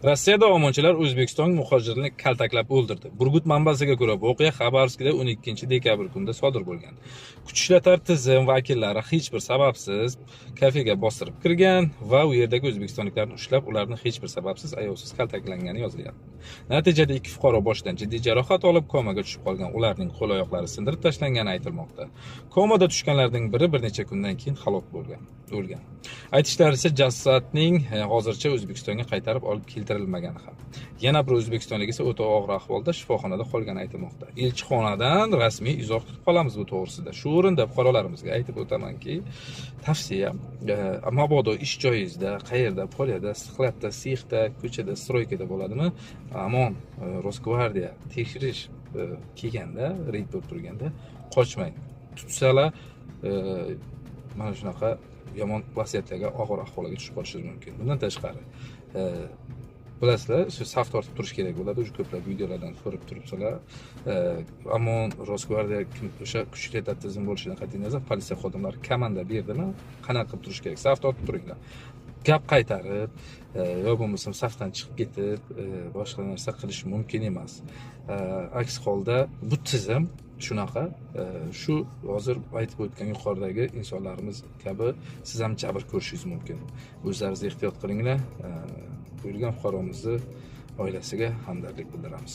Rossiyada OMONchilar O'zbekiston muhojirini kaltaklab o'ldirdi. Burgut manbasiga ko'ra, voqea Xabarovskda 12 dekabr kunida sodir bo'lgan. Kuch ishlatar tizim vakillari hech bir sababsiz kafega bostirib kirgan va u yerdagi o'zbekistonliklarni ushlab, ularni hech bir sababsiz ayovsiz kaltaklangani yozilyapti. Natijada ikki fuqaro boshidan jiddiy jarohat olib, komaga tushib qolgan. Ularning qo'l-oyoqlari sindirib tashlangani aytilmoqda. Komada tushganlarning biri bir necha kundan keyin halok bo'lgan, o'lgan. Aytishlaricha, jasadning hozircha O'zbekistonga qaytarib olib keltirilmagani ham. Yana bir o'zbekistonlik esa o'ta og'ir ahvolda shifoxonada qolgani aytilmoqda. Elchixonadan rasmiy izoh kutib qolamiz bu to'g'risida. Shu o'rinda fuqarolarimizga aytib o'tamanki, tavsiya, mabodo ish joyingizda, qayerda, поля da, склад da, sexda, ko'chada, стройка da bo'ladimi, OMON, Rosgvardiya tekshirish kelganda, reyd bo'lib turganda qochmang. Tutsalar, mana shunaqa yomon vaziyatlarga, og'ir ahvolga tushib qolishingiz mumkin. Bundan tashqari, bilasizlar, shu saf tortib turish kerak bo'ladi. Уже ko'plab videolardan ko'rib turibsizlar. OMON, Rosgvardiya, kim o'sha kuchli tizim bo'lishidan qat'iy nazar, politsiya xodimlari komanda berdimi, qanaqa qilib turish kerak, saf tortib turinglar. Gap qaytarib yo bo'lmasam safdan chiqib ketib, boshqa narsa qilish mumkin emas. Aks holda bu tizim shunaqa, shu hozir aytib o'tgan yuqoridagi insonlarimiz kabi siz ham jabr ko'rishingiz mumkin. O'zlaringiz ehtiyot qilinglar. O'lgan fuqaromizni oilasiga hamdardlik bildiramiz.